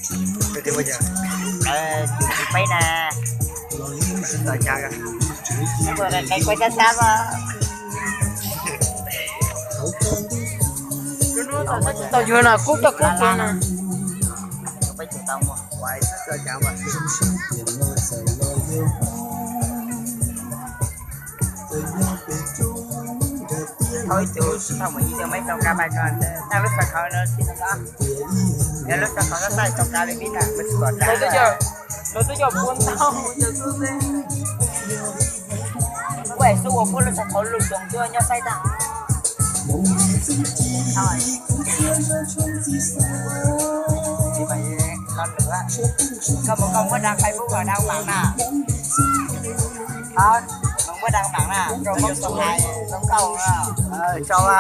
Peb na. Qe qe kuj xab xab os. Tau yuav no kub tau kub kiag na. Thauj ib tug, thauj mus ib tug, muaj ib tug kab pais tso, thauj lub xov khauv no tsis tau, yog lub xov khauv no xaij tau kab li pib na, muaj tsis pom kab. Lawv twb coj puab ntau, ua xub ua puab lub xov khauv lug toom tuaj nyob saib tag. Koj mus koj muab da Facebook los da mam na. Muab da mam na rau Hmoob tau hais zoo nkauj. Tso a.